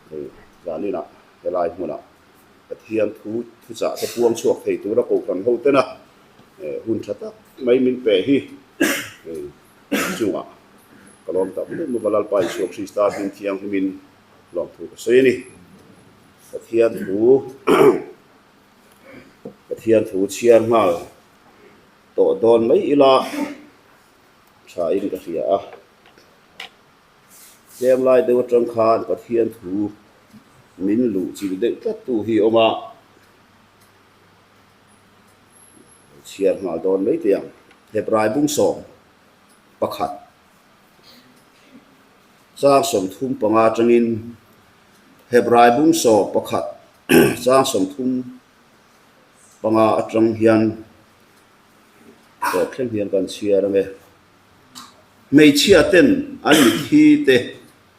Hei zaninah helai hmunah Pathian thu thuchah te puang chhuak thei tura kohhran ho tena hun tha tak mai min pe hi hei chungah ka lawm tak meuh meuh a, Lalpa Isua Krista hming thianghlimin lawmthu ka sawi a ni. Pathian thu Pathian thu chhiar nghal tawh dawn mai ila tha in ka hria a. Tlem lai deuh atang khan Pathian thu min luh chilh deuh tlat tu hi a awm a, chhiar nghal dawn mai teh ang. Hebrai bungsawm pakhat chang 35 atangin Hebrai bungsawm pakhat chang 35 atang hian tawp thleng hian kan chhiar ange. Hmeichhia ten an mitthi te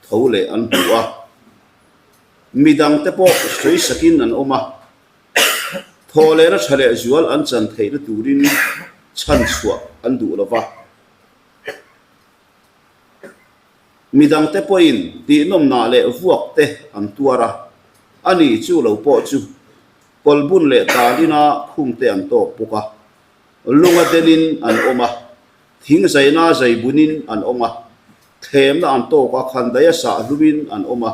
tho leh an hmu a, midang te pawh sawi sakin an awm a, thaw lehna tha leh zual an chan theihna turin chhan chhuah an duh lo va. Midang te pawhin tihnawmnah leh vuak te an tuar a, ani chu lo pawh chu kawlbun leh tan ina khum te an tawk bawk a, lunga delin an awm a. Thing zaina zai bunin an awm a, thlemna an tawk a, khandaia sah hlumin an awm a,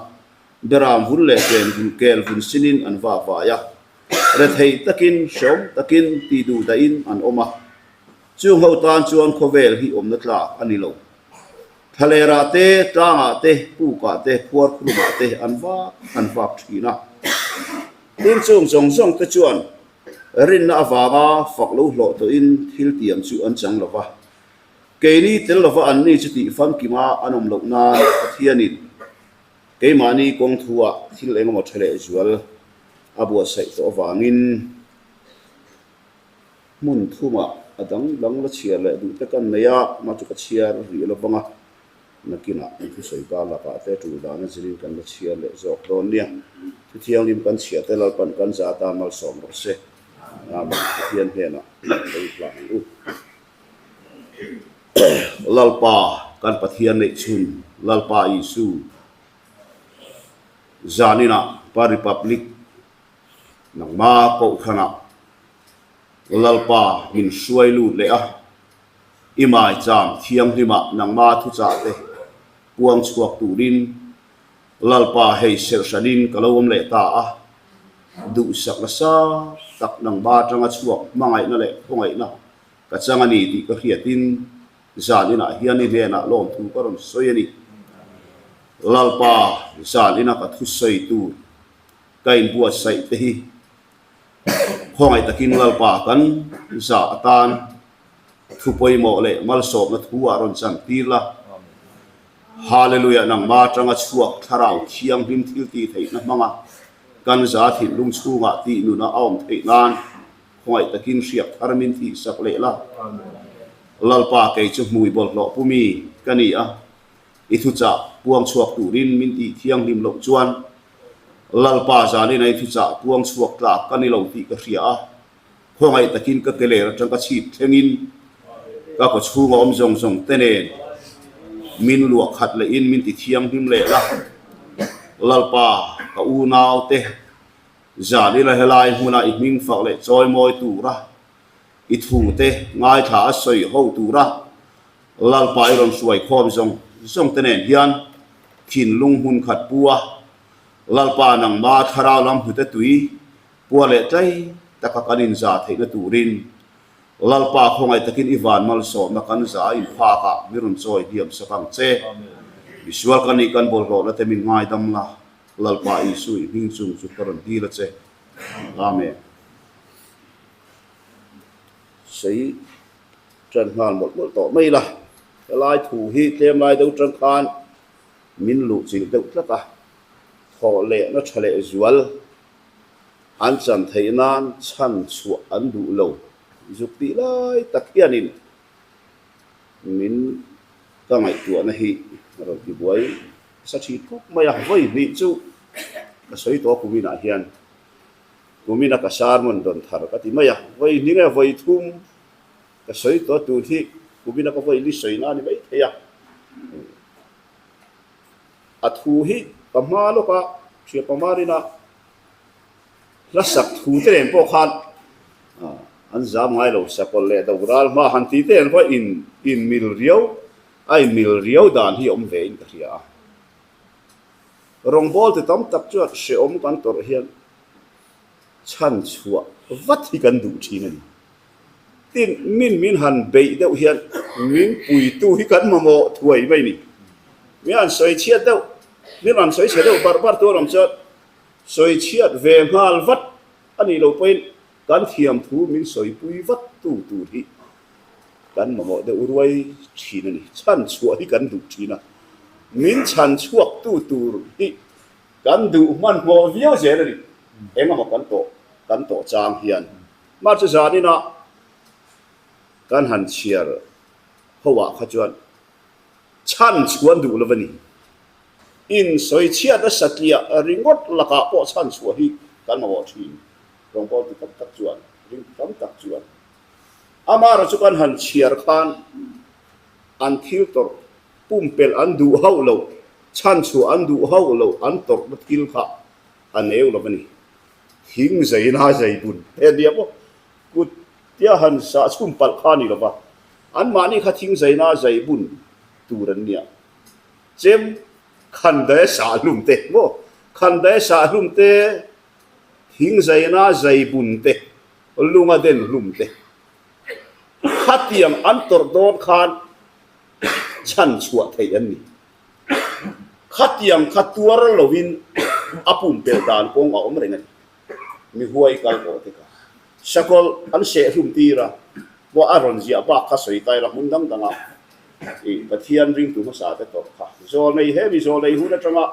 beram vun leh ken vun kel vun sinin an vak vai a, rethei takin, hreawm takin, tih duh dahin an awm a. Chung ho tan chuan khawvel hi awmna tlak a ni lo. Thlalerah te, tlangah te, pukah te, khuarkhurumah te an vak an vak thin a. Tin chung zawng zawng te chuan Rinna avanga fak lo hlawh tawhin thil tiam chu an chang lo va. Keini tel lova anni chu tih famkima an awm loh nan Pathianin keimahni kawng thuah thil engemaw tha leh zual a buatsaih tawh avangin hmun thumah a dang dang la chhiar leh duh te kan nei a, mah chu ka chhiar rih lo vang a. Nakinah an thusawi kar lakah te tul dana zirin kan la chhiar leh zawk dawn nia. Thu thianghlim kan chhiah te Lalpan kan za atan malsawm rawh se. Amen. Pathian hnenah lo i hlan ang u. Lalpa kan Pathian neih chhun Lalpa Isu zaninah Pa Republic nangma kohhranah Lalpa min hruai lut leh a. I maicham thianghlimah nangma thuchah te puang chhuak turin Lalpa hei serhhranin ka lo awm leh ta a, duhsak nasa tak nangma atanga chhuak hmangaihna leh khawngaihna ka chang a ni tih ka hriatin zan inah hian i hnenah lawmthu ka rawn sawi a ni. Lalpa zan ina ka thusawi tur ka inbuatsaih te hi khawngaih takin Lalpa kan zah atan Thu pawimawh leh malsawmna thu ah rawn chan tir la. Hallelujah nangma atanga chhuak thlarau thianghlim thil tih theihna hmanga kan za thinlung chhungah tih nuna a awm theih nan khawngaih takin hriak thar min thih sak leh la. Lalpa kei chu hmui bawlhhlawh pumi ka ni a, i thuchah puang chhuak turin min tih thianghlim loh chuan Lalpa zanin a i thuchah puang chhuak tlak ka ni lo tih ka hria a. Khawngaih takin ka ke ler atang ka chhip thlengin ka kaw chhunga awm zawng zawng te nen min luah khat lehin min ti thianghlim leh la. Lalpa, ka unau te, zan ila helai hmuna i hming fak leh chawi mawi tura i thu te ngaithla a sawi ho tura Lalpa i rawn hruai khawm zawng zawng te nen hian thinlung hmun khat pu a, Lalpa nangma thlarau lam hnute tui Pua leh tlai taka kan inza theihna turin Lalpa khawngaih takin i van malsawmna kan za a inphakah mi rawn chawi hliam sak ang che. Misual ka nih kan bawlhhlawhna te min ngaidam la, Lalpa Isu i hming chung chu ka rawn dil a che. Amen. Sei tan nghal mawlh mawlh tawh mai la, helai thu hi tlem lai deuh tang khan min luh chilh deuh tlat a, thawh lehna tha leh zual An chan theih nan chhan chhuah an duh lo. Zuk tih lai tak hianin min ka ngaihtuahna hi a rawn ti buai sa thin khawp mai a. Vawi hnih chu ka sawi tawh a kuminah hian kumina ka sermon dawn thar ka ti mai a. Vawi hnih nge vawi thum ka sawi tawh a tun hi kumina ka vawi li sawina a ni maithei a. A thu hi ka hma lawk a. Hria pamarin a hla sak thu te nen pawh khan an zam ngai lo, sakawlh leh do ral hma han tih te nen pawh in inmil riau a inmil riau dan hi awm ve in ka hria a. Rawngbâwl ti tam tak chuan hrehawm kan tawrh hian chhan chhuah vat hi kan duh thin a ni. Tin, min min han beih deuh hian min puitu hi kan mamawh thuai mai a ni. Mi han sawi chhiat deuh, min rawn sawi chhe deuh barh barh tur awm chuan sawi chhiat ve nghal vat a nih loh pawhin kan thiam thu min sawipui vat tu tur hi kan mamawh deuh ruai thin a ni. Chhan chhuah hi kan duh thin a, min chhan chhuak tu tur hi kan duh hmanhmawh viau zel a ni. Engemaw kan tawh kan tawh chang hian Mah chu zaninah kan han chhiar ho ah kha chuan chhan chhuan duh lo a ni. In sawi chhiatna satliah ringawt lakah pawh chhan chhuah hi kan mamawh thin. Rawngbâwl ti tam tak chuan, ring ti tam tak chuan amaherawh chu kan han chhiar khan an thil tawrh pumpelh an duh hauh loh, chhan chhuah an duh hauh loh an tawrhna thil kha a neu lo a ni. Thing zeina zei bun te a nia maw? Kut tia han sah chhum palh kha a ni lo va, anmahni kha thing zeina zei bun tur an nia. Chem khandaia sah hlum te maw? Khandaia sah hlum te, thing zeina zei bun te, lunga den hlum te. Khatiang an tawrh dawn khan chhan chhuah theih an ni. Khatiang kha tuar loin a pumpelh dan kawng a awm reng a ni. Mi huai kal pawh te kha sakawlh an seh hlum tir a, pawh a rawn ziah bak kha sawi tai la hmun dang dang ah i Pathian ringtu hmasa te tawrh kha zawlnei he mi zawlnei hun atanga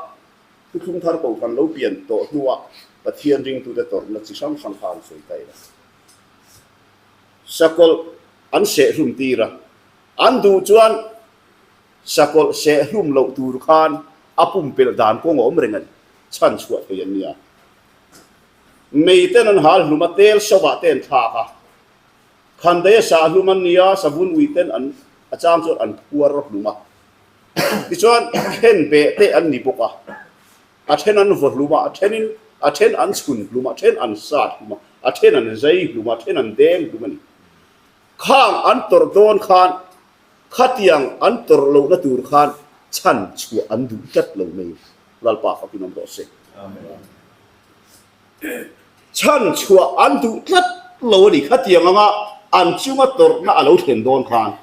thuthlung thar kohhran lo pian tawh hnuah Pathian ringtu te tawrhna chi hrang hrang kha an sawi tai la. Sakawlh an seh hlum tir a, an duh chuan Sakawlh seh hlum loh tur khan a pumpelh dan kawng a awm reng a ni. Chhan chhuah thei an nia. Mei ten an hal hlum a, tel sovah te an thlak a. Khandaia sah hlum an nia, savun ui ten an a chang chuan an phuar hlum a. Tichuan khen beh te an ni bawk a. A then an vaw hlum a, a thenin a then an chhun hlum a, a then an sat hlum a, a then an zai hlum a, a then an deng hlum a ni. Khang an tawrh dawn khan Khatiang an tawrh lohna tur khan chhan chhuah an duh tlat lo mai. Lalpa fakin awm rawh se. Chhan chhuah an duh tlat lo a ni. Khatiang anga an chunga tawrhna a lo thlen dawn khan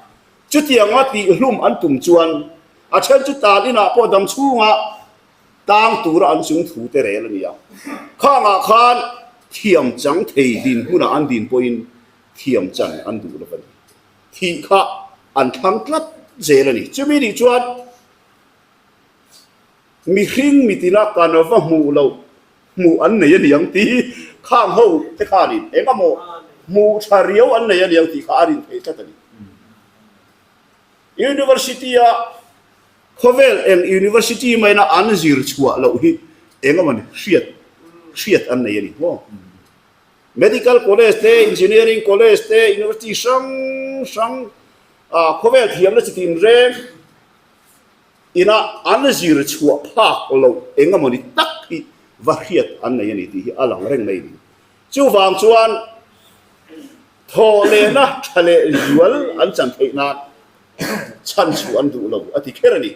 chutianga tihhlum an tum chuan a then chu tan inah pawh dam chhunga tang tura an chung thu te rel a ni a. Khangah khan thiam chang thei dinhmunah an din pawhin thiam chan an duh lo a ni. Thih kha an thlang tlat zel a ni. Chumi nih chuan mihring mitina kan va hmuh loh hmuh an nei a ni ang tih khang ho te khanin eng emaw hmuh tha riau an nei a ni ang tih kha a rin theih tlat a ni. University-a khawvel eng university maina an zir chhuah loh hi eng emaw ni hriat hriat an nei a ni maw? Medical College te, Engineering College te, University hrang hrang ah khawvel thiamna chi tinreng ina an zir chhuah phak loh eng emawni tak hi va hriat an nei a ni tih hi a lang reng mai a ni. Chuvang chuan thawh lehna tha leh zual an chan theih nan chhan chhuah an duh lo a ti kher a ni.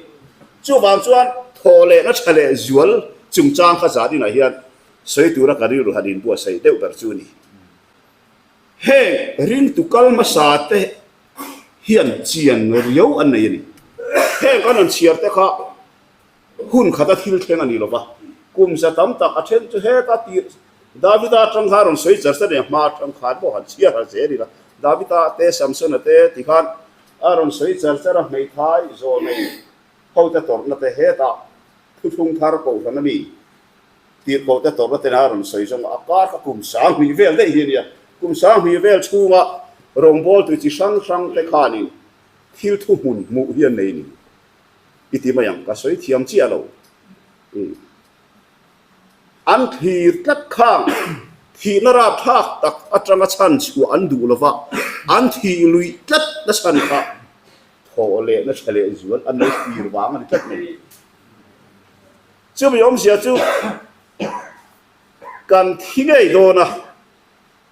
Chuvang chuan thawh lehna tha leh zual chungchang kha zan inah hian Sawi tura ka rilru han inbuatsaih deuh ber chu a ni. Heng ringtu kal hmasa te hian chian riau an nei a ni. Heng kan rawn chhiar te kha hun khata thil thleng a ni lo va, kum za tam tak a then chu heta tir Davida atang khan rawn sawi char char nia, hma atang khan pawh han chhiar ha zel ila, Davida te Samsona te ti khan a rawn sawi char char a, hmeithai zawlnei hote tawrhna te hetah thuthlung thar kohhran a mi. Tirhkoh te tawrhna ten a rawn sawi zawng a, a kar kha kum 2000 vel daih hi a nia. Kum 2000 vel chhunga rawngbawltu chi hrang hrang te khanin thil thuhmun hmuh hi an nei ni i ti mai ang, ka sawi thiam chiah lo. An thlir tlat khang thihna rapthlak tak atanga chhan chhuah an duh lova, an thih luih tlat na chhan kha thawh lehna tha leh zual an lo thlir vang a ni tlat mai. Chumi awmzia chu. Kan thi ngei dawn a,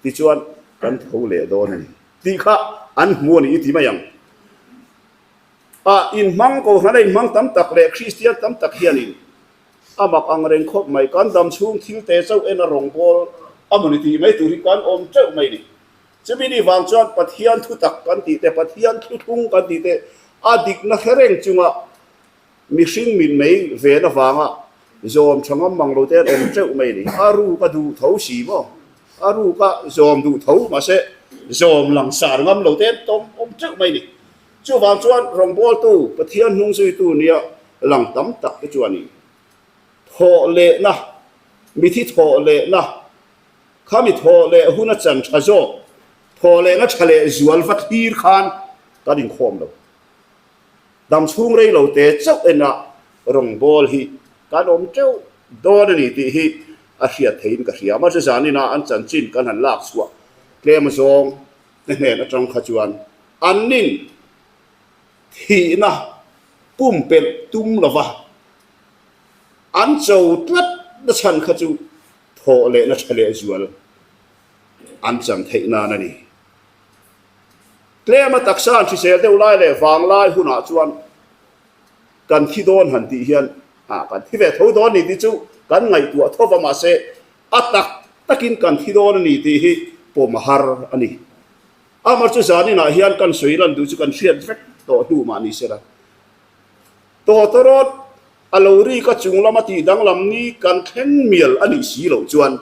tichuan kan tho leh dawn a ni tih kha an hmu a ni i ti mai ang. A inhmang kohhran a inhmang tam tak leh Kristian tam tak hianin a mak ang reng khawp mai. Kan dam chhung thil te chauh en a rawngbawl a maw ni tih mai tur hi kan awm teuh mai ni. Chumi ni vang chuan Pathian thutak kan tih te, Pathian thuthlung kan tih te a dikna hre reng chunga Mihring min mei ven avanga zawm tha ngam mang lo te an awm teuh mai a ni. A ruk a duh tho si maw? A ruk a zawm duh tho mahse zawm langsar ngam lo te an tawm awm teuh mai a ni. Chuvang chuan rawngbawltu Pathian hnung zuitu nia lang tam tak te chuan in thawh lehna, mithi thawh lehna, khami thawh leh huna chan tha zawk, thawh lehna tha leh zual va thlir khan kan inkhawm lo. Dam chhung rei lo te chauh enah rawngbawl hi kan awm teuh dawn a ni tih hi a hriat theiin ka hria. Mahse zaninah an chanchin kan han lak chhuah tlem azawng te hnen atang kha chuan annin thihna pumpelh tum lova an cho tlat na chhan kha chu thawh lehna tha leh zual an chan theih nan a ni. Tlema taksa an hrisel deuh lai leh vanglai hunah chuan kan thi dawn han tih hian ah kan thi ve tho dawn ni tih chu kan ngaihtuah tho va mahse a tak takin kan thi dawn a ni tih hi pawm a har a ni. Amar chu zaninah hian kan sawi lan duh chu kan hriat vek tawh hnu mah ni sela. Tawtawrawt a lo rik a chung lama tih danglam ni kan thleng mial a nih si loh chuan,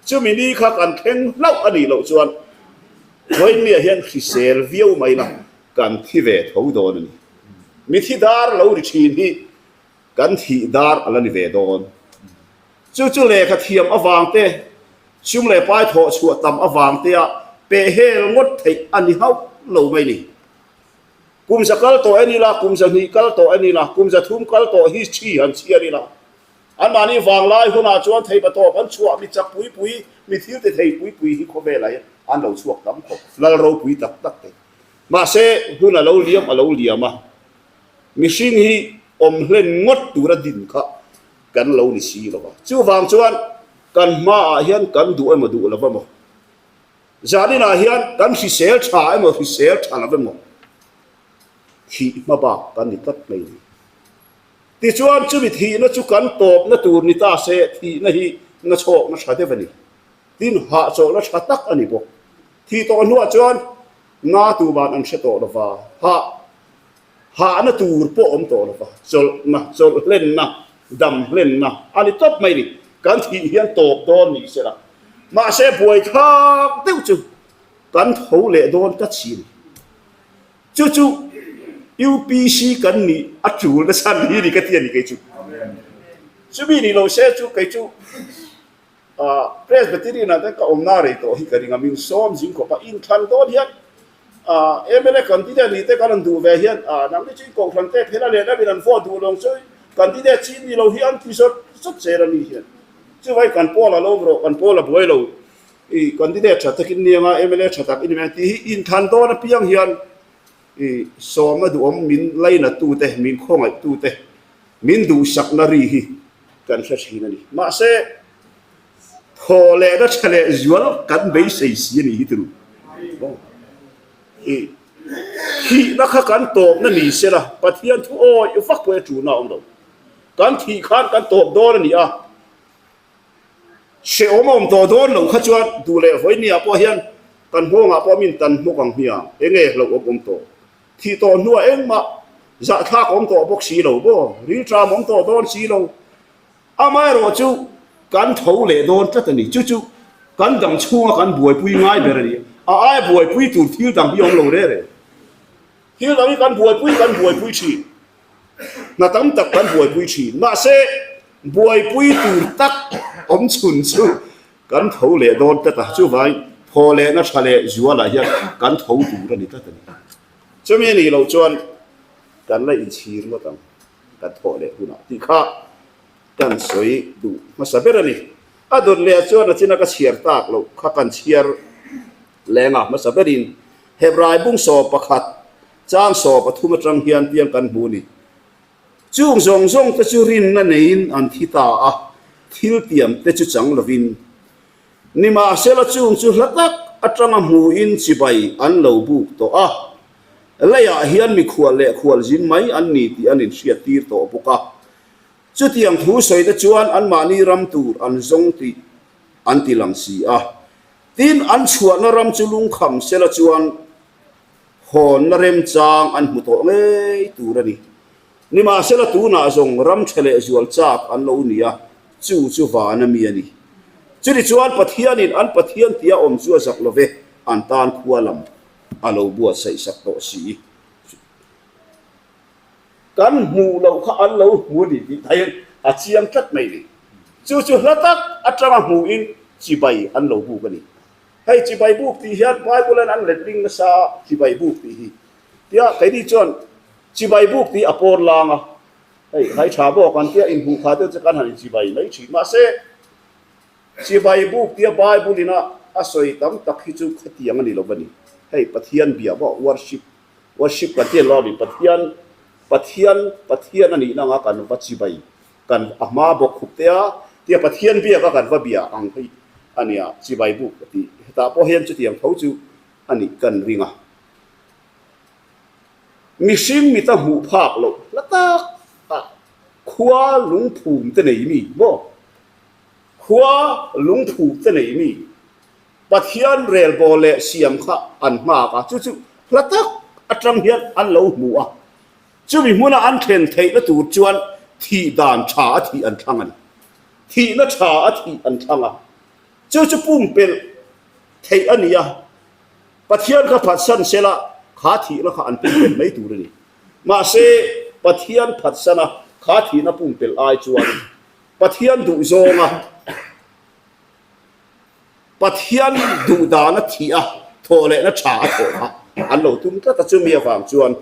chumi ni kha kan thleng hlauh a nih loh chuan Vawiinmiah hian hrisel viau mai la kan thi ve tho dawn a ni. Mithi dar lo ri thin hi kan thih dar a la ni ve dawn. Chu chu lehkha thiam avang te, sum leh pai thawh chhuah tam avang tea pehhel ngawt theih a ni hauh lo mai ni. Kum za kal tawh en ila, kum 200 kal tawh en ila, kum 300 kal tawh history han chhiar ila. Anmahni vanglai hunah chuan theipa tawp an chhuah mi chak pui pui, mi thil ti thei pui pui hi khawvelah hian an lo chhuak tam khawp, lal ropui tak tak te. Mahse, hun a lo liam a lo liam a, mihring hi awm hlen ngawt tura din kha kan lo ni si lo va. Chuvang chuan kan hmaah hian kan duh emaw duh lo emaw, Zaninah hian kan hrisel tha emaw hrisel tha lo emaw thih hma bak kan ni tlat mai a ni. Tichuan chumi thihna chu kan tawpna tur ni ta se thihna hi nachhawkna tha deuh a ni. Tin hahchawlhna tha tak a ni bawk. Thih tawh hnuah chuan na tuman an hre tawh lo va, hah Hahna tur pawh awm tawh lo va, chawlhna, chawlh hlenna, dam hlenna a ni tawp mai ni. Kan thih hian tawp dawn ni se la, mahse buai thlak deuh chu kan tho leh dawn tlat si a ni. Chu chu UPC kan nih a tul nasa ni ni ka ti a ni kei chu. Chumi ni lo se chu kei chu Presbyterian ah te ka awmna rei tawh hi ka ring a, min sawm zing khawp a, inthlan dawn hian mla candidate nih te kan rawn duh ve hian nangni chu in kohhran te phel a leh lam in an vote duh lawng chu candidate chi ni lo hi an ti zawt zawt zel a ni hian chuvai kan pawl a lo awm rawh kan pawl a buai lo i candidate tha takin ni anga mla tha tak i ni mai ang tih hi inthlan dawn apiang hian i sawmna duhawm min lainat tu te min khawngaih tu te min duhsakna ri hi kan hre thin a ni. Mahse, thaw lehna tha leh zual kan beisei si a ni hi turu. I thihna kha kan tawpna ni se la, Pathian thu awih vak pawh hi a tulna a awm lo. Kan thih khan kan tawp dawn a ni a, hrehawm a awm tawh dawn loh kha chuan duh leh vawinia pawh hian kan nghawngah pawh min tan hmawk ang hmiang, enge hlauhawm awm tawh. Thih tawh hnuah engmah zahthlak awm tawh bawk si lo maw? Rilṭam awm tawh dawn si lo. Amaherawh chu kan tho leh dawn tlat a ni. Chu chu kan dang chhunga kan buaipui ngai ber a ni. A aia buaipui tur thil dang hi awm lo reh reh. Thil dang hi kan buaipui kan buaipui thin. Hna tam tak kan buaipui thin. Mahse, buaipui tur tak awm chhun chu kan tho leh dawn tlat a, chuvangin thaw lehna tha leh zualah hian kan tho tur a ni tlat a ni. Chumi a nih loh chuan kan la inchhir ngawt ang, kan thawh leh hunah tih kha kan sawi duh hmasa ber a ni. A dawt leh chuan a china ka chhiar tak loh kha kan chhiar lenga hmasa berin Hebrai bung 11 chang 13 atang hian piang kan hmu a ni. Chung zawng zawng te chu rinna neiin an thi ta a. thiltiam te chu chang lovin, nimahsela chung chu hla tak atanga hmuin chibai an lo buk tawh a, leiah hian mikhual leh khualzin mai an ni tih an inhriattir tawh bawk a. Chutiang thu sawi te chuan anmahni ram tur an zawng tih an ti lang si a. Tin, an chhuahna ram chu lungkham sela chuan hawnna remchang an hmu tawh ngei tur a ni. Nimahsela tunah zawng ram tha leh zual chak an lo ni a, chu chu van a mi a ni. Chuni chuan Pathianin an Pathian tia awm chu a zak lo ve, an tan khua lam a lo buatsaih sak tawh si. Kan hmuh loh kha an lo hmu a ni tih thaiin a chiang tlat mai ni. Chu chu hla tak atanga hmuhin chibai an lo buk a ni. Hei chibai buk tih hian Bible-in an letling nasa a, chibai buk tih hi. Tia keini chuan chibai buk tih a pawn lang a, hei hai tha bawk an tia inhmuh kha deuh chu kan han inchibai mai thin. Mahse, chibai buk tia Bible-in a a sawi tam tak hi chu khatiang a ni lo va ni. Hei Pathian bia pawh worship, worship kan ti lo a ni. Pathian, Pathian, Pathian a nihna anga kan va chibai Kan a hma bawk khup te a, tia Pathian biak a kan va bia ang hi a nia, chibai buk a ti. Hetah pawh hian chutiang tho chu a nih kan ring a. Mihring mita hmuh phak loh hla tak ah khua lungphum te nei mi maw? Khua lungphum te nei mi Pathian relbawl leh siam kha an nghak a, chu chu hla tak atang hian an lo hmu a. Chumi hmuna an thlen theihna tur chuan thih dan tha a thih an thlang a ni. Thihna tha a thih an thlang a. Chu chu pumpelh theih a ni a. Pathian kha phatsan sela kha thihna kha an pumpelh mai tur a ni. Mahse, Pathian phatsana kha thihna pumpelh ai chuan Pathian duhzawnga Pathian duh dan a thih a, thawh lehna tha a thawh kha an lo tum tlat a, chumi avang chuan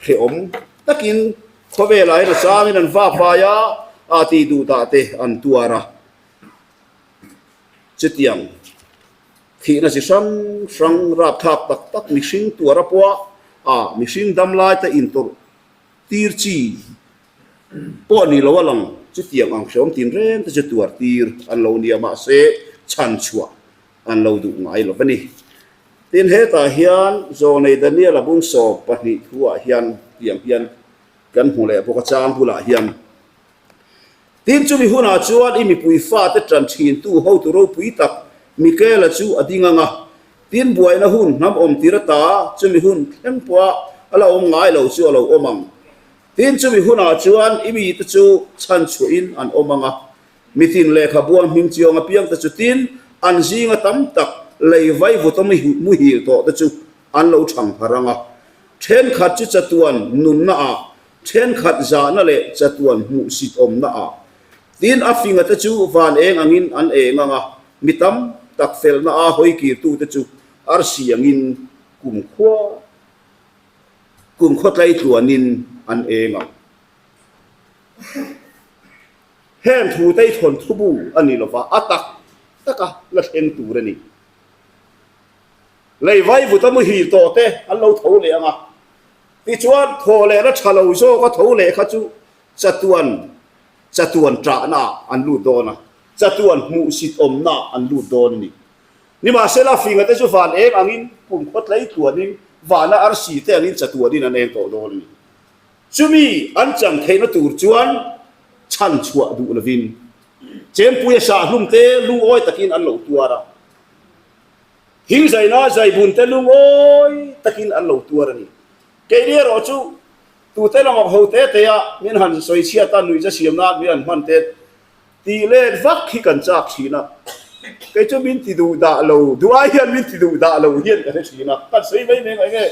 hrehawm takin khawvelah hian a changin an vak vai a, a tih duh dah te an tuar a. Chutiang thihna chi hrang hrang rapthlak tak tak mihring tuar a pawh a, mihring damlai te intawrh tir chi pawh ni lo a lang, chutiang ang hrehawm tinreng te chu tuar tir an lo nia mahse chhan chhuah an lo duh ngai lo a ni. Tin hetah hian Zawnei Daniel-a bung 12 thuah hian tiang hian kan hmu leh bawk a chang bulah hian Tin chumi hunah chuan i mipui fate tan thintu hotu ropui tak Mikaela chu a ding ang a, tin buaina hun hnam awm tir ata chumi hun thleng pawha a la awm ngai lo chu a lo awm ang. Tin chumi hunah chuan i mite chu chhan chhuahin an awm ang a, mitin lehkhabuang hming chiang apiang te chu tin an zinga tam tak lei vaivuta muhil tawh te chu an lo thang harh ang a. Thenkhat chu chatuan nunna ah, thenkhat zahna leh chatuan hmuhsit awmna ah. Tin a finga te chu van eng angin an eng ang a, mi tam tak felna a hawi kirtu te chu arsi angin kumkhua Kum khawtlai tluanin an eng ang. Heng thu te hi thawnthu bu a ni lova, a tak taka la thleng tur a ni. Lei vaivuta muhil tawh te an lo tho leh ang a, tichuan thaw lehna tha lo zawka tho leh kha chu chatuan chatuan ṭahna ah an lut dawn a, chatuan hmuhsit awmna ah an lut dawn a ni. Nimahsela, finga te chu van eng angin kum khawtlei tluanin vana arsi te angin chatuanin an eng tawh dawn a ni. Chumi an chan theihna tur chuan chhan chhuah duh lovin Chempuia sahhlum te lungawi takin an lo tuar a, thingzaina zaibun te lungawi takin an lo tuar a ni. Keini erawh chu tute lamah ho te te a min han sawi chhiat a, nuihza siam nan min han hman te Tih let vak hi kan chak thin a, kei chu min ti duh dah lo, duh ai hian min ti duh dah lo hian ka hre thin a, kan sawi mai mai ngai nge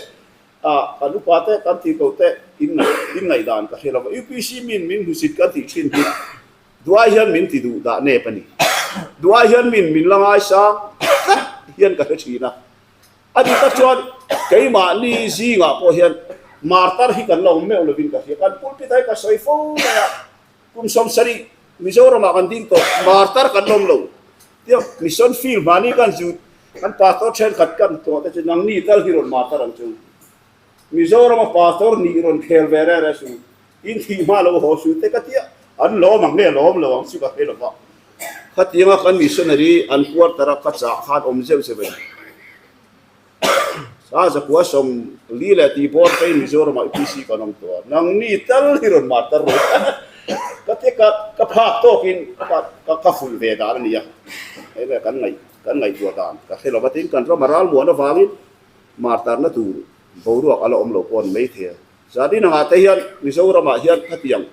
ah kan upa te kan tih ko te in ngaih in ngaihdan ka hre lo va, UPC min min hmusit kan tih thin hi duh ai hian min ti duh dah nep a ni, duh ai hian min min la ngaisang tlat hian ka hre thin a, a dik tak chuan keimahni zingah pawh hian martar hi kan la awm meuh lovin ka hria, kan pulpit ah hi ka sawi fo mai a. Kum 70 Mizoramah kan ding tawh, martar kan lawm lo. Tia mission field mahni kan zut, kan pastor thenkhat kan tawh te chu nangni tal hi rawn martar ang chu. Mizorama pastor nih rawn khel ve reh reh su, in thih hma lo haw su te ka tia, an lawm ang nge lawm lo ang chu ka hre lo va. Khatianga kan missionary an quarter a ka chah khan awm zeuh zeuh a ni. Sa zakua 40 leh tih bawr phei Mizoramah UPC kan awm tawh a, nangni tal hi rawn martar rawh ka ti ka ka phak tawkin ka ka ka fulh ve dan a ni a, hei vel kan ngaih kan ngaihtuah dan ka hre lo va tin kan ram a ral muan avangin martarna tur boruak a la awm lo pawh a ni maithei a. Zan angah te hian Mizoramah hian khatiang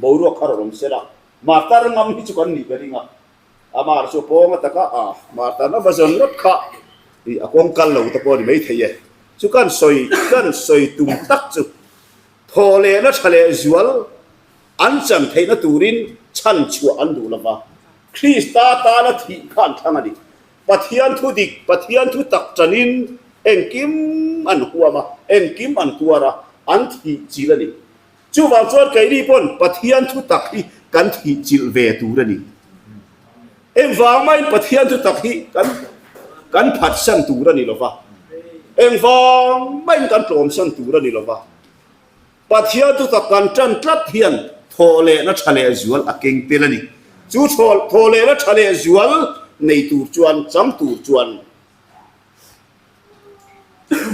boruak a rawn awm sel a, martar ngam hi chu kan nih ka ring a. A mar chu pawng a taka a martarna va zawn ngawt kha ih a kawng kal lo te pawh a ni maithei e. Chu kan sawi kan sawi tum tak chu thaw lehna tha leh zual an chan theihna turin chhan chhuah an duh lova Krista tana thih kha an thlang a ni. Pathian thu dik, Pathian thu tak tanin engkim an huam a, engkim an tuar a, an thih chilh a ni. Chuvang chuan keini pawn Pathian thu tak hi kan thih chilh ve tur a ni. Engvang maiin Pathian thu tak hi kan kan phatsan tur a ni lo va, engvang maiin kan tlawmsan tur a ni lo va. Pathian thu tak kan tan tlat hian thawhlehna tha leh zual a keng tel a ni. Chu thawhlehna tha leh zual nei tur chuan, chang tur chuan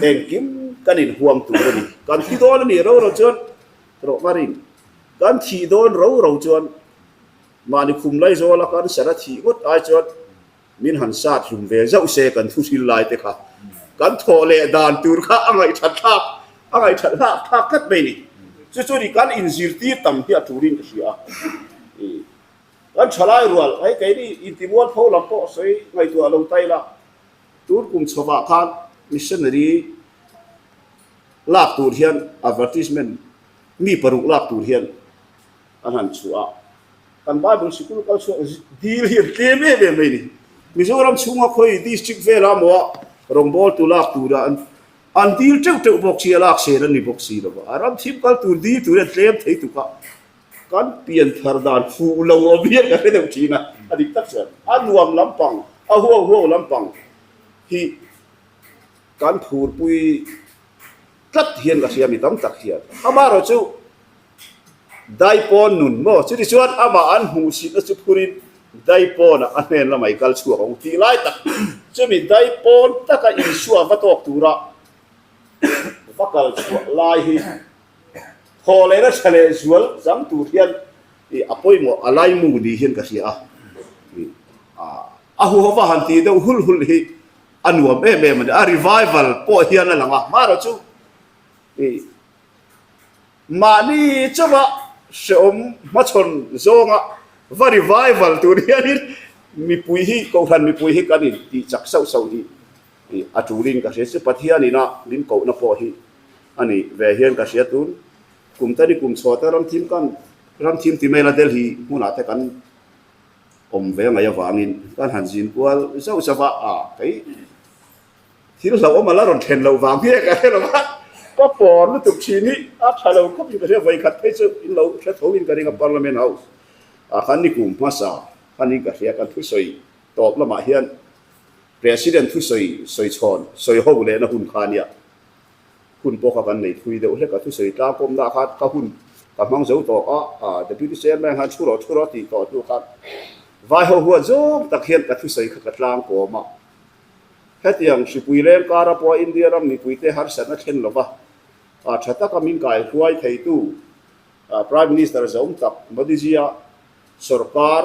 Engkim kan inhuam tur a ni. Kan thi dawn a nih ro ro chuan rawh ka rin. Kan thih dawn ro ro chuan mahni khum laizawla kan sara thih ngawt ai chuan min han sat hlum ve zauh se kan thu hril lai te kha kan thawh leh dan tur kha a ngaihthat thlak a ngaihthat hlak thlak tlat mai ni. Chu chu ni kan inzirtir tam hi a turin ka hria a. Kan thalai rual hei keini intimualpho lam pawh sawi ngaihtuah lo ta ila. Tun kum chhovah khan missionary lak tur hian advertisement mi paruk lak tur hian an han chhuah a, kan Bible sikul kal chhuak dil hi an tlem em em mai a ni. Mizoram chhunga khawi district vela maw a rawngbawltu lak tura an an dil teuh teuh bawk si a, lak sel an ni bawk si lo va, a ram thim kal tur dil tur hian tlem thei tuk a, Kan pian thar dan fuh lo awm hian ka hre deuh thin a, a dik tak chuan a nuam lampang, a huau huau lampang hi kan phurpui tlat hian ka hria mi tam tak hian. Amaherawh chu daipawn nun maw chuti chuan amah an hmuhsitna chu phurin daipawnah a hnen lamah i kal chhuak ang tih lai tak chumi daipawn taka Isua va tawk tura va kal chhuah lai hi Thaw leh na tha leh zual chang tur hian ih a pawimawh a laimu ni hian ka hria a, ih a huhova han tih deuh hul hul hi a nuam em em a ni. A revival pawh hian a lang a, hmarawh chu ih mahni chauha hrehawm hmachhawn zawnga va revival tur hianin mipui hi kohhran mipui hi kan intih chak sauh sauh hi ih a tulin ka hria. Chu Pathianina min kohna pawh hi A ni ve hian ka hria tun kum te ni kum chhuah te ramthim kan ramthim ti maila Delhi hmunah te kan awm ve ngaih avangin kan han zin kual zauh zauh a, a kei thil hlauhawm a la rawn then loh vang hi ka hre lo va, ka pawr lutuk thin hi a tha lo khawp in ka hria vawikhat phei chu in lo hre tho in ka ring a Parliament House ah khan ni kum hmasa khan in ka hria kan thusawi tawp lamah hian President thusawi sawi chhawn sawi ho lehna hun kha ania. Hun pawh kha kan nei thui deuh hlek a, thusawi tlang pawmna khan ka hun ka hmang zo tawh a, ah Deputy Chairman khan thu rawh thu rawh tih tawh hnu khan vai ho huat zawng tak hian ka thusawi kha ka tlang kawm a. Hetiang hripui leng kara pawha India ram mipuite harsatna thlen lova ah tha taka min kaihruai theitu ah Prime Minister zawm tak Modiji-a Sawrkar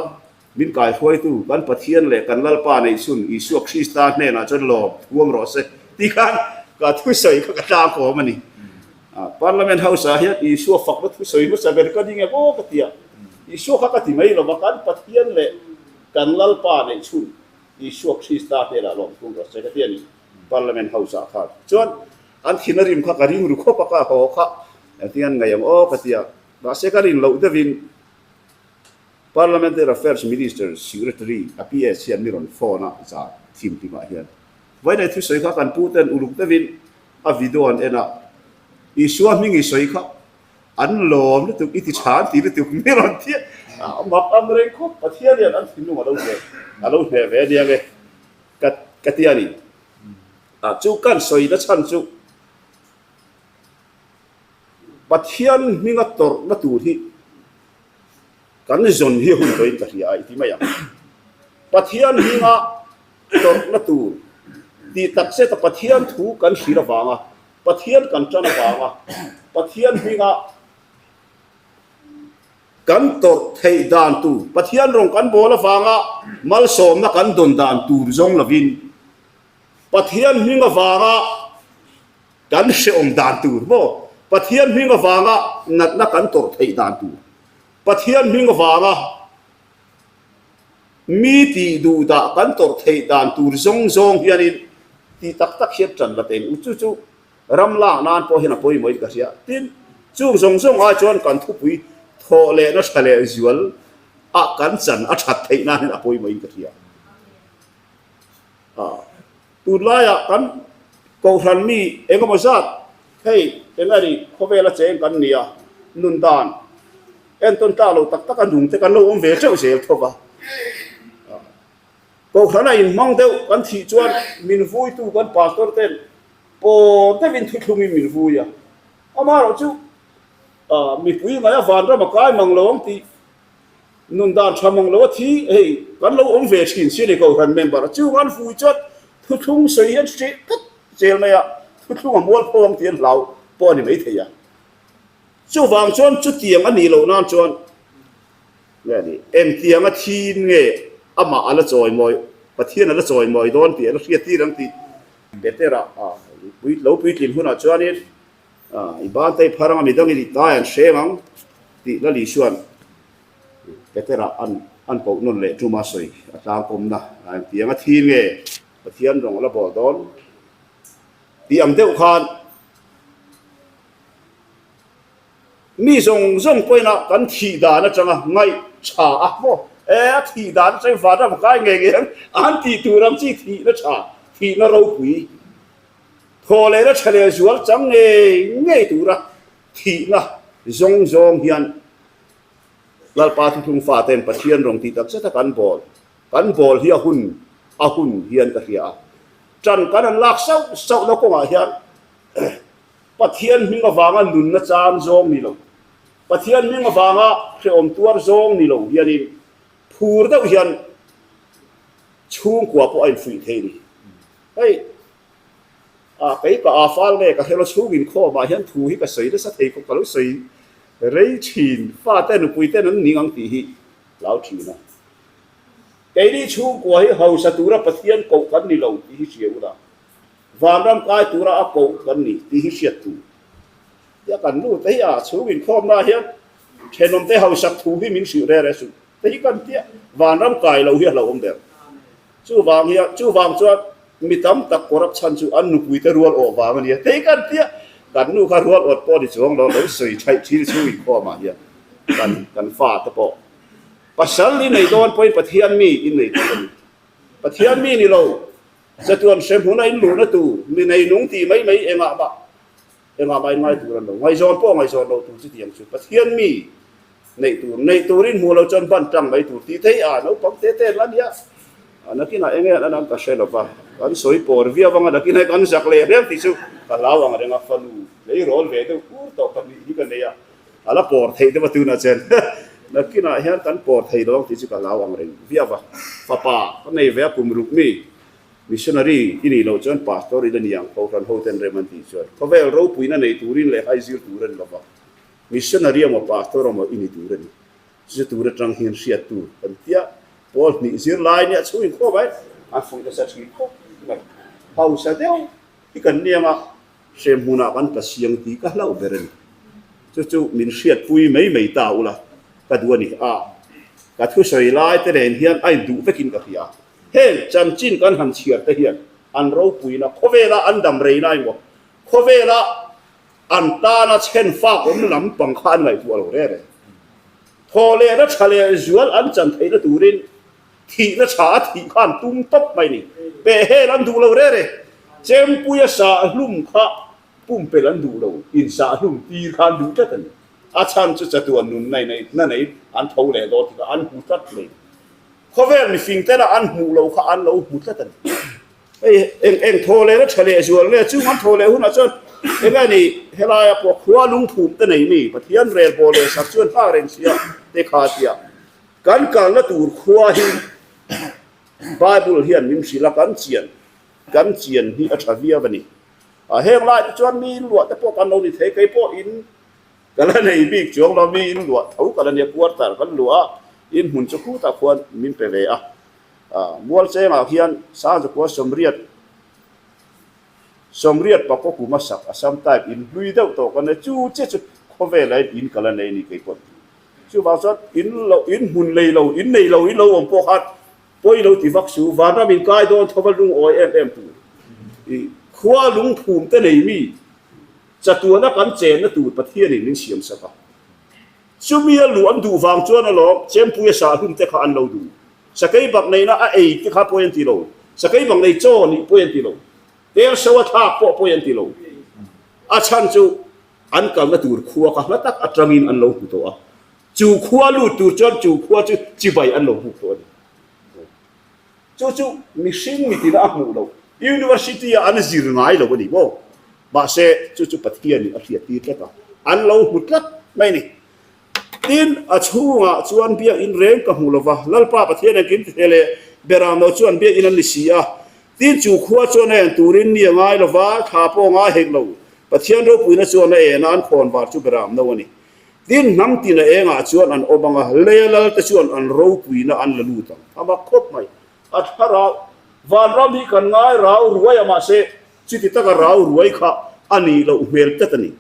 min kaihruaitu kan Pathian leh kan Lalpa neihchhun Isua Krista hnenah chuan lawm thuam rawh se tih khan ka thusawi kha ka tlangkawm a ni. Parliament House-ah hian Isua fakna thusawi hmasa ber ka ding em aw ka ti a, Isua kha ka ti mai lo va, kan Pathian leh kan Lalpa neihchhun Isua Krista hnenah lawm thuam rawh se ka ti a ni Parliament House-ah khan. Chuan an thin a rim kha ka ring ru khawp a, ka haw kha engtin an ngaih ang aw ka ti a, mahse ka rin loh deuhin Parliamentary Affairs Minister Secretary a PS hian mi rawn phone a zah thim hlimah hian Vainai thusawi kha kan pu ten uluk deuhin a video an en a, Isua hming i sawi kha an lawm lutuk, i ti tha an ti lutuk mi rawn ti a, mak ang reng khawp Pathian hian an thinlung a lo hneh a lo hneh ve ania nge ka ka ti a ni. Chu kan sawi na chhan chu Pathian hminga tawrhna tur hi kan zawn hi hun tawhin ka hria a i ti mai ang. Pathian hminga tawrhna tur tih takzeta Pathian thu kan hrilh avanga, Pathian kan tan avanga, Pathian hminga kan tawrh theih dan tur, Pathian rawng kan bawl avanga malsawmna kan dawn dan tur zawng lovin, Pathian hming avanga kan hrehawm dan tur maw, Pathian hming avanga natna kan tawrh theih dan tur, Pathian hming avanga mi tih duh dah kan tawrh theih dan tur zawng zawng hianin tih tak tak hian tan la teng u. Chu chu ram lak nan pawh hian a pawimawhin ka hria. Tin, chung zawng zawng ai chuan kan thupui thawh lehna tha leh zual ah kan chan a that theih nan hian a pawimawhin ka hria. Tunlaiah kan Kohhran mi engemaw zat hei eng a nih khawvela cheng kan ni a, nun dan entawn tlak lo tak tak a nung te kan lo awm ve teuh zel tho va. Kohhran a inhmang deuh kan thih chuan min vuitu kan pastor ten pawr deuhin thuthlungin min vui a, amaherawhchu mipui ngaia vanram a kai mang lo ang tih Nun dan tha mang lo a thi, hei kan lo awm ve thin si a ni Kohhran member a chung an fui chuan thuthlung sawi hian hreh tlat zel mai a, thuthlung a mual pho ang tih an hlau pawh a ni maithei a. Chuvang chuan chutiang a nih loh nan chuan nge a nih, engtiang a thin nge amah a la chawimawi, Pathian a la chawimawi dawn tih a la hriat tir ang tih Petera lo puitlin hunah chuanin I ban te i phar anga midangin i tai an hreng ang tih Lal Isua'n Petera an an koh nawn leh ṭuma sawi a tlangkawmna a engtiang a thi nge Pathian rawng a la bawl dawn tih ang deuh khan mi zawng zawng pawhin a kan thih dan aṭanga ngaih ṭha a maw e a thih dan aṭangin vanram a kai ngei ngei ang an tih tur ang chi thihna ṭha thihna ropui Thaw lehna tha leh zual chang ngei ngei tura thihna zawng zawng hian Lalpa thuthlung faten Pathian rawng tih tak zeta kan bawl kan bawl hi a hun a hun hian ka hria a. Tan kan han lak sauh sauhna kawngah hian Pathian hming avanga nunna chan zawng ni lo, Pathian hming avanga hrehawm tuar zawng ni lo hianin phur deuh hian chhungkua pawh a infuih thei a ni. Hei a kei ka a fal nge ka hrelo chhung inkhawm ah hian thu hi ka sawi nasa thei khawp ka lo sawi rei thin fate nupui ten an ning ang tih hi hlau thin a. Keini chhungkua hi hausa tura Pathian koh kan ni lo tih hi hria ula, vanram kai tura a koh kan ni tih hi hriat tur. Tia kan nu te hi a chhung inkhawm na hian thenawm te hausak thu hi min hrilh rere suh te hi kan tia vanram kai lo hi a hlauhawm ber. Chuvang hian, chuvang chuan mi tam tak kawrap chhan chu an nupuite rual awh vang a nia. Tei kan tia, kan nu kha rual awt pawh ni chuang lo, lo sawi thaih thin chhung inkhawmah hian kan kan fate pawh pasal i nei dawn pawhin Pathian mi in nei tur a ni. Pathian mi ni lo, chatuan hremhmun a inluhna tur, mi nei nung tih mai mai engah mah Engah mah in ngai tur an lo. Ngaihzawn pawh ngaihzawn lo tur chutiang chu Pathian mi neih tur, neih turin hmuh lo chuan ban tang mai tur tih theih a, naupang te te an la nia. A nakinah eng nge an an ka hre lo va, kan sawi pawr viau anga nakinah kan zak leh reng tih chu ka hlau ang reng a, fanu tleirawl ve deuh kur tawh pahnih hi ka nei a, a la pawr theih deuh a tunah chuan nakinah hian kan pawr thei lo ang tih chu ka hlau ang reng viau va, fapa ka nei ve a kum ruk mi. Missionary i nih loh chuan pastor i la ni ang, Kohhran hoten rem an tih chuan khawvel ropuina nei turin leh hai zir tur a ni lova, missionary emaw pastor emaw i ni tur a ni. Chu tur atang hian hriat tur kan tia pawl hnih zir lai nia chhung inkhawm ai an fuih nasa thin khawp mai. Hausa deuh hi kan ni anga hrem hmunah kan tla siang tih ka hlauh ber a ni. Chu chu min hriatpui mai mai ta ula ka duh a ni a, ka thusawi lai te nen hian a induh vekin ka hria. Heng chanchin kan han chhiar te hian an ropuina khawvela an dam rei na emaw, khawvela an tana chhen fak awm lam pang kha an ngaihtuah lo reng reng. Thaw lehna tha leh zual an chan theihna turin thihna tha a thih kha an tum tawp mai ni. Pehhel an duh lo reng reng. Chempuia sahhlum kha pumpelh an duh lo, insahlum tir kha an duh tlat a ni. A chhan chu chatuan nunna na nei an tho leh dawn tikah an hmu tlat mai. Khawvel mifing tena an hmuh loh kha an lo hmu tlat a ni. Hei eng eng thaw leh na tha leh zual nge chung an thaw leh hunah chuan eng nge ni helaia pawh khua lungphum te nei mi Pathian rel bawl leh sak chuan nghak reng sia te kha tia kan kalna tur khua hi. Bible hian min hrilh a, kan chian kan chian hi a tha viau a ni. A heng lai te chuan mi inluah te pawh kan lo ni thei, kei pawh in ka la nei bik chuang lo, mi inluah tho ka la nia, quarter kan luah a, in hmun chu khutah khuan min pe ve a. Mualchengah hian Sangzakua Sawmriat Sawmriat pakaw kum a sak Assam type in hlui deuh tawh ka nei, chu che chu khawvelah hian in ka la nei a ni kei pawh. Chuvang chuan in lo in hmun nei lo, in nei lo in lo awm pawh khan pawi lo ti vak su, vanram in kai dawn thova lungawi em em tur. I khua lungphum te nei mi chatuana kan chenna tur Pathianin min siam sak a. Chumi a luh an duh vang chuan alawm Chempui a sah hlum te kha an lo duh. Sakei bak neihna a ei te kha pawi an ti lo. Sakei bak nei chaw nih pawi an ti lo. Tel so a thlak pawh pawi an ti lo. A chhan chu an kalna tur khua kha hla tak atangin an lo hmu tawh a. Chu khua lut tur chuan chu khua chu chibai an lo buk tawh a ni. Chu chu mihring mitina a hmuh loh. University ah an zir ngai lo a ni maw? Mahse chu chu Pathianin a hriattir tlat a, an lo hmu tlat mai a ni. Tin, a chhungah chuan biakinn reng ka hmu lo va, Lalpa Pathian engkim ti thei leh Beramno chuan biakinn an ni si a. Tin, chu khua chuan a en turin ni a ngai lo va, thla pawh a ngai hek lo. Pathian ropuina chuan a en a, an khawn var chu Beramno a ni. Tin, hnam tin a engah chuan an awm ang a, leia lalte chuan an ropuina an la lut ang. A mak khawp mai. A thlarau vanram hi kan ngai rau ruai a, mahse chuti taka rau ruai kha a nih loh hmel tlat a ni.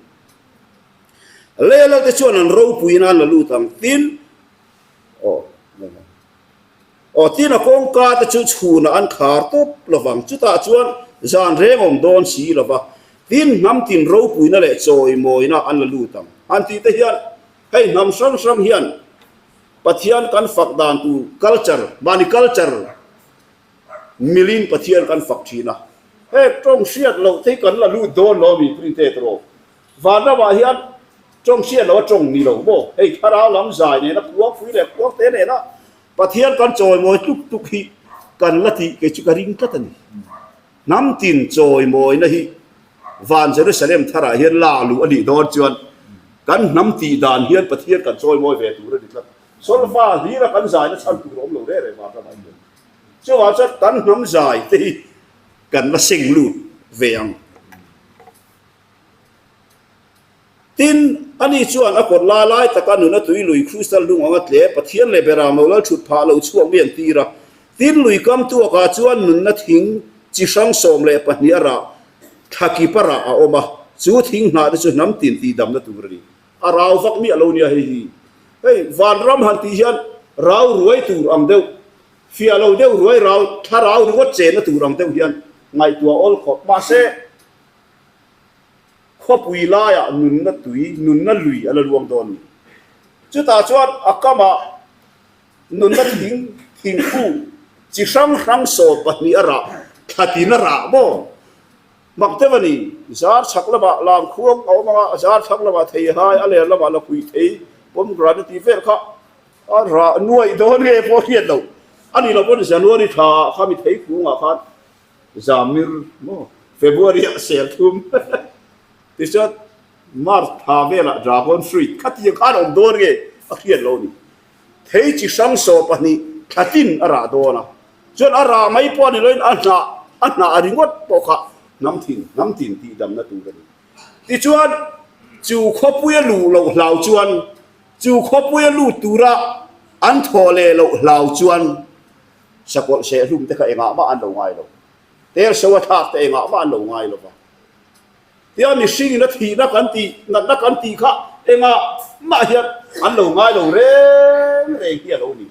Leia lalte chuan an ropuina an la lut ang. Tin, aw, Aw, tin a kawngka te chu chhunah an khar tawp lovang, chutah chuan zan reng awm dawn si lova, tin hnam tin ropuina leh chawimawina an la lut ang. Han tih te hian hei hnam hrang hrang hian Pathian kan fak dan tur culture, mahni culture milin Pathian kan fak thin a, heng tawng hriat loh te hi kan la lut dawn lo a mi printed rawh. Vanramah hian tawng hriat loh a tawng ni lo maw? Hei thlarau lam zai nena khuangpui leh khuangte nena Pathian kan chawimawi tluk tluk hi kan la tih kei chu ka ring tlat a ni. Hnam tin chawimawina hi van Jerusalem tharah hian la luh a nih dawn chuan kan hnam tih dan hian Pathian kan chawimawi ve tur a ni tlat. Solfa hlira kan zaina chhan tur a awm lo reng reng vanramah hian. Chuvang chuan kan hnam zai te hi kan la seng lut ve ang. Tin, ani chuan a kawt lai lai taka nuna tui lui crystal lung anga tle Pathian leh Beram lo lal thut phah lo chhuak mi an tir a. Tin, lui kam tuakah chuan nunna thing chi hrang 12 a rah, thla kip a rah a awm a, chu thing hnah te chu hnam tin tihdamna tur a ni. A rau vak miah lo nia hei hi. Hei, vanram han tih hian rau ruai tur ang deuh, fiah lo deuh ruai rau, thlarau ringawt chenna tur ang deuh hian ngaihtuah awl khawp. Mahse, Khawpui laiah nunna tui, nunna lui a la luang dawn a ni. Chutah chuan a kamah nunna thing, thingkung chi hrang hrang 12 a rah, thla tin a rah maw? Mak deuh a ni. Zar chhak lamah langkhuang a awm ang a, zar thlang lamah theihai, a ler lamah lakhuih thei, pomegranate tih vel kha a rah nuaih dawn nge pawh hriat loh a ni lo pawn January thlaah kha mi theikungah khan Zamir maw February ah sel thum tichuan March thla velah dragon fruit khatiang khan awm dawn nge a hriat lo ni. Thei chi hrang 12 thla tin a rah dawn a, chuan a rah mai pawh a ni loin a hnah a hnah ringawt pawh kha hnam thin hnam tin tihdamna tur a ni. Tichuan chu khawpuia luh loh hlau chuan chu khawpuia lut tura an thawh leh loh hlau chuan Sakawlh sehlum te kha engah mah an lo ngai lo. Tel so a thlak te engah mah an lo ngai lo va. Tia mihringin a thihna kan tih, natna kan tih kha engah mah hian an lo ngai lo reng reng hi a lo ni.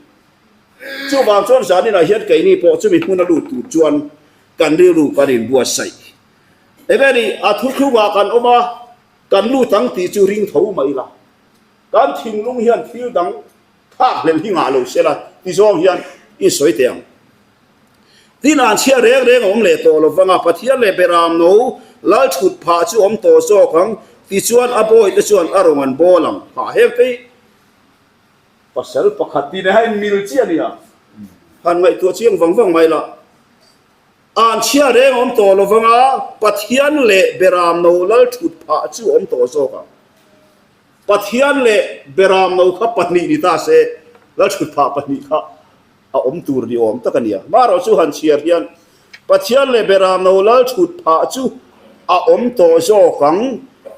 Chuvang chuan zaninah hian keini pawh chumi hmun a lut tur chuan kan rilru kan inbuatsaih. Enge ni, a thuthlungah kan awm a, kan lut ang tih chu ring tho mai ila. Kan thinlung hian thil dang Thlak hlelh hi ngah lo sela ti zawng hian i sawi teh ang. Tin an chhia reng reng a awm leh tawh lo vang a, Pathian leh Beram no lal thut phah chu awm tawh zawk ang, tichuan a bawihte chuan a rawn an bawl ang. Ha heng te hi pasal pakhat tih leh a inmil chiah a nia. Han ngaihtuah chiang vang vang mai la. An chhia reng a awm tawh lo vang a, Pathian leh Beram no lal thut phah chu awm tawh zawk ang. Pathian leh Beram no kha pahnih ni ta se, Lalthutphah pahnih kha. A awm tur ni awm tak a nia. Marawh chu han chhiar hian Pathian leh Beramno lal thut phah chu a awm tawh zawk ang.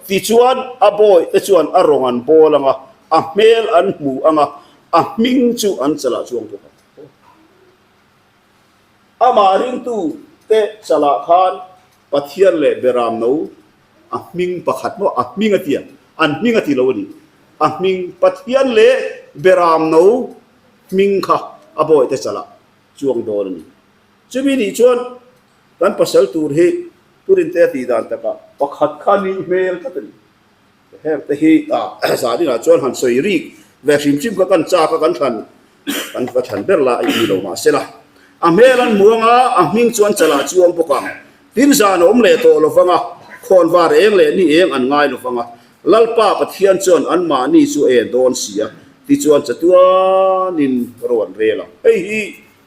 Tichuan a bawihte chuan a rawng an bawl ang a, a hmel an hmu ang a, a hming chu an chalah chuang bawk ang. Amah ringtu te chalah khan Pathian leh Beramno a hming pakhat maw a hming a tia, an hming a ti lo a ni. A hming Pathian leh Beramno hming kha a bawihte chalah chuang dawn a ni. Chumi nih chuan kan pasal tur hi Purinte a tih dan takah pakhat kha nih hmel tlat a ni. Heng te hi zaninah chuan han sawi rik ve hrim hrim kha kan chak a, kan thlan kan va thlan ber la a ni lo mahsela a hmel an hmu anga a hming chuan chalah chuang bawk ang. Tin zan a awm leh tawh lo vang a, khawnvar eng leh ni eng an ngai lo vang a, Lalpa Pathian chuan anmahni chu a en dawn si a, tichuan chatuanin ro an rel ang. Hei hi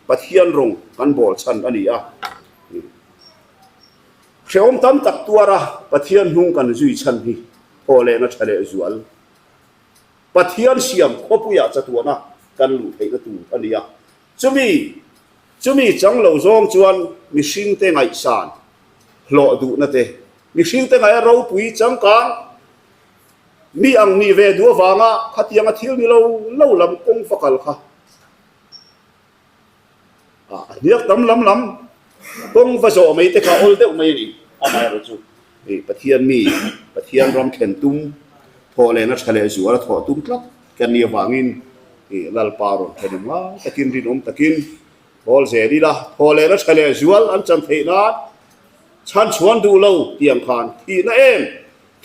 Pathian rawng kan bawl chhan a ni a. Hrehawm tam tak tuara Pathian hnung kan zui chhan hi thaw lehna tha leh zual. Pathian siam khawpuiah chatuana kan luh theihna tur a ni a. Chumi chumi chang lo zawng chuan mihringte ngaihsan hlawh duhna te, mihringte ngaih a ropui changkang mi ang nih ve duh avanga khatianga thil ni lo lo lam kawng va kal kha A hniak tam lam lam kawng va zawh mai te kha awl deuh mai a ni. Amaherawh chu Pathian mi, Pathian ram thlen tum, thawh lehna tha leh zual a thawh tum tlat kan nih avangin Lalpa rawn thlen awm lai takin rinawm takin thawl zel ila, thawh lehna tha leh zual an chan theih nan chhan chhuan duh lo tih ang khan thihna em,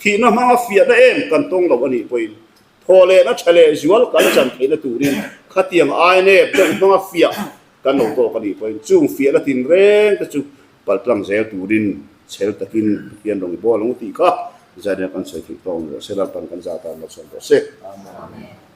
thihna hmanga fiahna em kan tawng lo a nih pawhin Thaw lehna tha leh zual kan chan theihna turin khatiang ainep deuh hmanga fiah kan lo tawk a nih pawhin chung fiahna tinreng te chu paltlang zel turin chhel takin Pathian rawn i bawl ang u tih kha Zaina kan sawi theih tawng rawh se, Lalpan kan zah tan lo chhuak rawh se. Amen.